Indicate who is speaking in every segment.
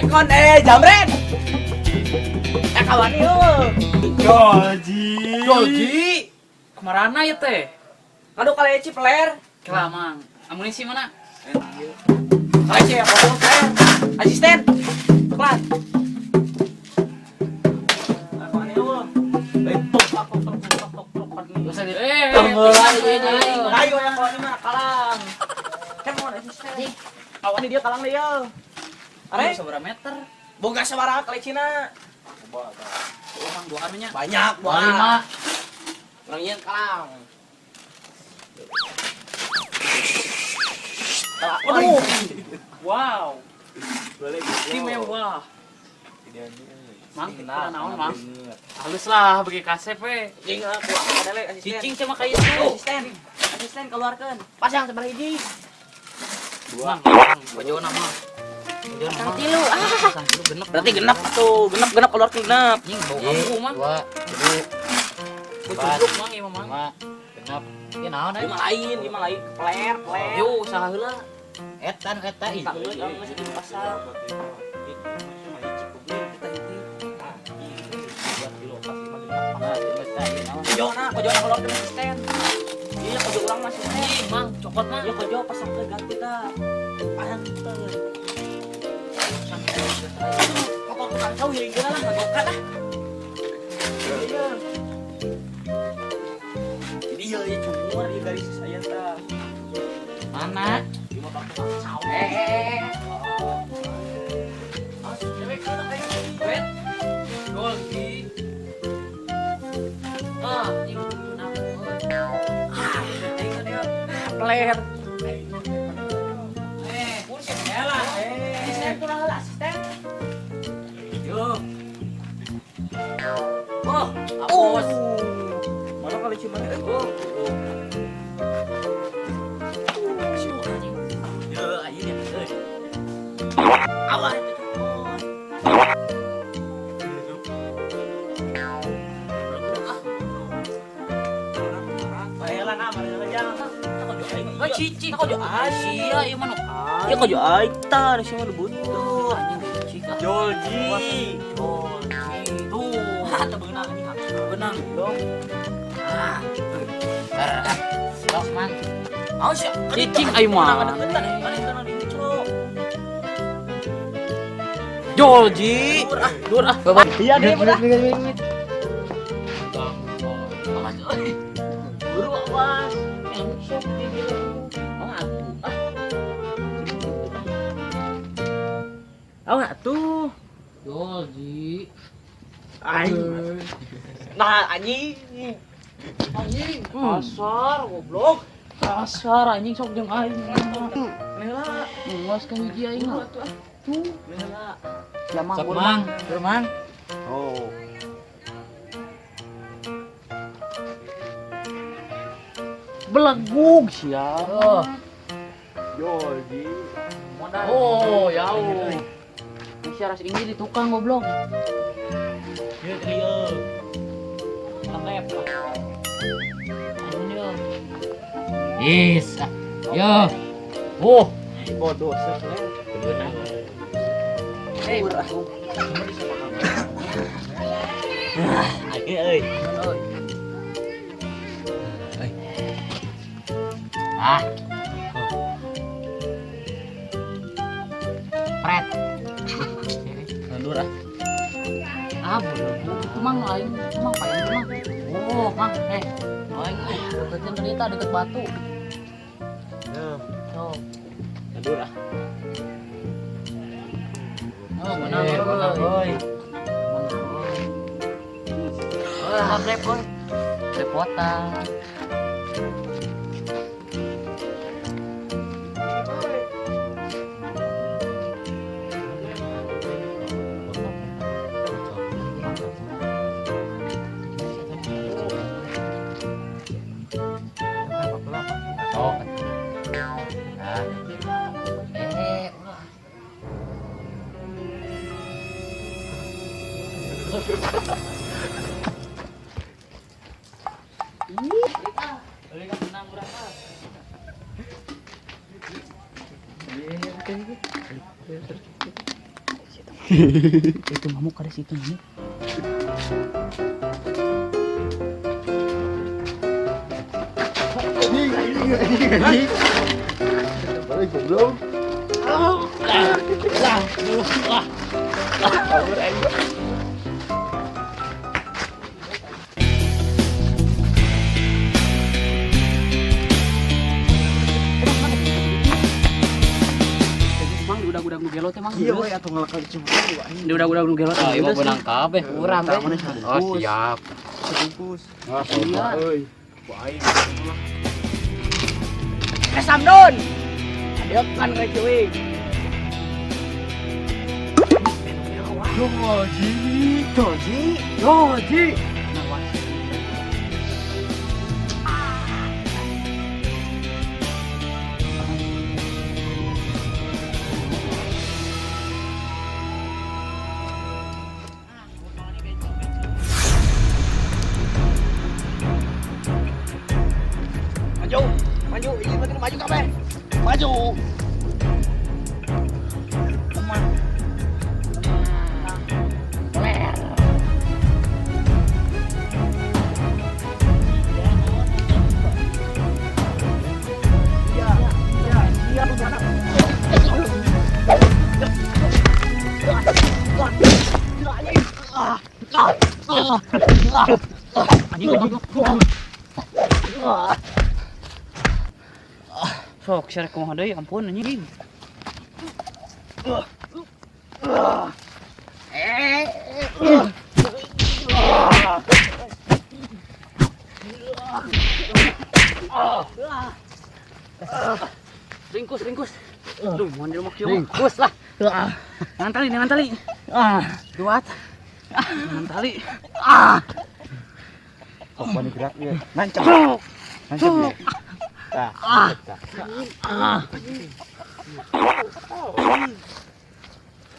Speaker 1: Pekon jamret. Kawan yeuh.
Speaker 2: Jolji.
Speaker 3: Jolji. Kemarana ya teh?
Speaker 1: Aduh kaleci peler.
Speaker 3: Kelamang. Amunisi mana?
Speaker 1: Kaleci ya potong peler. Asisten. Coklat. Kawan yeuh. Tok tok tok tok tok tok.
Speaker 3: Bisa di
Speaker 1: Tenggelam ayo yang kawan mah kalang. Kan mau asisten. Kawan dia kalang deh ya. Are
Speaker 3: seberapa meter?
Speaker 1: Boga sabaraha kalecina?
Speaker 3: Orang dua nya.
Speaker 1: Banyak,
Speaker 3: Dua lima.
Speaker 1: Orang yen kalang. Aduh.
Speaker 3: Wow. Istimewa. Mang, kita naon, Mang? Halus lah bagi kasep we.
Speaker 1: Jeung aku ada le asisten.
Speaker 3: Cicing sama kayak itu.
Speaker 1: Asisten. Asisten keluarkan. Pasang sabaraha hiji.
Speaker 3: Dua. Mang, bojona mah. Bojona mah.
Speaker 1: Tilu. Ah.
Speaker 3: Pasang tilu genep.
Speaker 1: Berarti genep tuh, genep genep keluarkan genep.
Speaker 3: Anjing bau kamu mah.
Speaker 4: 2, 3,
Speaker 3: Kucubluk mang ieu mah mang.
Speaker 4: 5, genep. Ieu naon
Speaker 1: Lima lain, lima lain. Peler, peler.
Speaker 3: Yo, usaha heula.
Speaker 4: Etan eta ih.
Speaker 1: Tak heula masih di pasar. Kojona, kojona keluarkan asisten. Iya, kojo urang mah asisten.
Speaker 3: Ih, mang, cokot mah.
Speaker 1: Iya, kojo pasang ke ganti ta. Pasang teu. Motor tukang cau hiling geuna lah ngagokan ah. Iya. Jadi ieu ieu cumur ieu garis aya tah.
Speaker 4: Mana?
Speaker 1: Di motor tukang cau. Awas, cewek keuna kayak
Speaker 3: Wet. Golgi. Ah, anjing menang.
Speaker 1: Ah, aing tadi peler.
Speaker 3: Kursi
Speaker 1: Elah, asisten kurang heula asisten.
Speaker 3: Yo. Oh,
Speaker 1: Oh.
Speaker 3: hapus.
Speaker 1: Mana kali cuma
Speaker 3: Oh. Anjing.
Speaker 1: Ya, aing ya. Euy. Awas itu cokot. Baheula na, baheula jang. Kojo aing.
Speaker 3: Oh, cicing.
Speaker 1: Kojo aing.
Speaker 3: Sia ieu mah nu.
Speaker 1: Ya kojo aing tah, si mah butuh.
Speaker 3: Anjing cicing ah.
Speaker 2: Jolji.
Speaker 3: Jolji. Tuh.
Speaker 1: Ah, teu beunang anjing.
Speaker 3: Benang.
Speaker 1: Dong. Ah,
Speaker 4: Sok mang.
Speaker 1: awas ya.
Speaker 3: Cicing aing mah.
Speaker 1: Deketan, aing kana diucrok.
Speaker 3: Jolji.
Speaker 1: Dur ah.
Speaker 3: Dur ah.
Speaker 1: Iya deh, udah.
Speaker 3: Awas euy.
Speaker 1: Buru awas.
Speaker 3: Sok di dieu.
Speaker 1: Oh, atuh. Ah. Awas atuh.
Speaker 3: Jolji.
Speaker 1: Aing. Nah, anjing.
Speaker 3: Anjing. Kasar goblok. Kasar anjing sok jeung aing.
Speaker 1: Heula.
Speaker 3: Muas ka hiji aing mah.
Speaker 1: Tuh. Heula.
Speaker 3: Ya mang
Speaker 4: Sok mang, buru mang.
Speaker 2: Oh.
Speaker 3: Belegug sia.
Speaker 4: Oh,
Speaker 2: Jolji.
Speaker 3: Oh, jauh. Masih ras ini di tukang goblok.
Speaker 1: Ieu ieu. Lengkap.
Speaker 3: Anjing dia.
Speaker 4: Yes. Yo. Oh,
Speaker 2: Bodoh sih.
Speaker 4: beunang.
Speaker 3: Eh,
Speaker 1: Aing euy.
Speaker 4: Ah. Pret.
Speaker 1: Mundur ah.
Speaker 3: Ah, belegug itu mang aing, itu mang payung itu mang. Oh, mang, aing deketin cerita deket batu. Tuh.
Speaker 1: Mundur ah.
Speaker 3: Oh, menang
Speaker 4: Eh, menang
Speaker 3: euy.
Speaker 4: euy.
Speaker 3: Wah, repot. Repotan.
Speaker 4: Sok. Nah. Ulah.
Speaker 3: Menang berapa? Itu ngamuk kada situ ngamuk.
Speaker 2: Balik goblok.
Speaker 3: Lah,
Speaker 1: Kabur aing.
Speaker 3: Mang di udah-udah nu gelo teh mang.
Speaker 1: Iya we atuh ngelakal cuma aing.
Speaker 3: Di udah-udah nu gelo teh.
Speaker 4: Ah, ieu mah beunang kabeh urang
Speaker 1: Tah, mana sabungkus.
Speaker 4: Oh, siap.
Speaker 1: Sebungkus.
Speaker 2: Ah,
Speaker 3: Iya.
Speaker 2: euy. Ku aing.
Speaker 1: Eh Samdun. Adekan ka cuy.
Speaker 2: Joji, Joji, Joji.
Speaker 1: Maju, maju, ini maju maju kabeh. Maju.
Speaker 3: Sok share kumaha deui ampun anjing. Ringkus, ringkus. Duh, mun di rumah kieu.
Speaker 4: Ringkus lah.
Speaker 3: Jangan tali, jangan tali.
Speaker 1: Ah,
Speaker 3: Duat. Jangan tali.
Speaker 2: Kok wani gerak ieu? Nancep. Nancep ya. Tah, tah.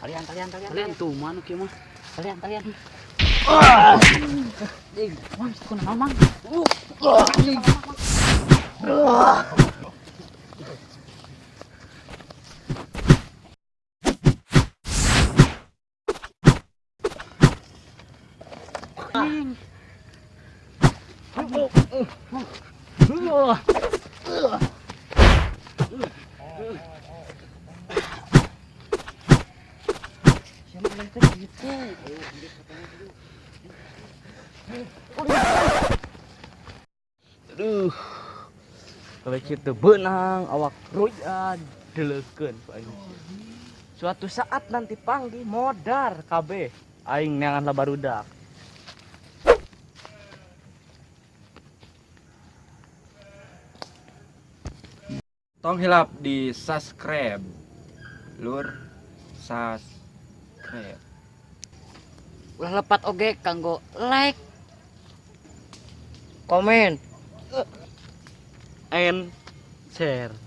Speaker 1: Talian, talian, talian.
Speaker 3: Talian tuh mana kieu mah.
Speaker 4: Talian, talian.
Speaker 3: Ding, mang kunaon mang?
Speaker 1: Aduh. Kalau kitu beunang awak ruyan deleukeun ku aing. Suatu saat nanti panggih modar kabeh aing neangan lah barudak.
Speaker 2: Tong hilap di subscribe. Lur subscribe.
Speaker 4: Ulah lepat oge kanggo like, komen,
Speaker 1: And share.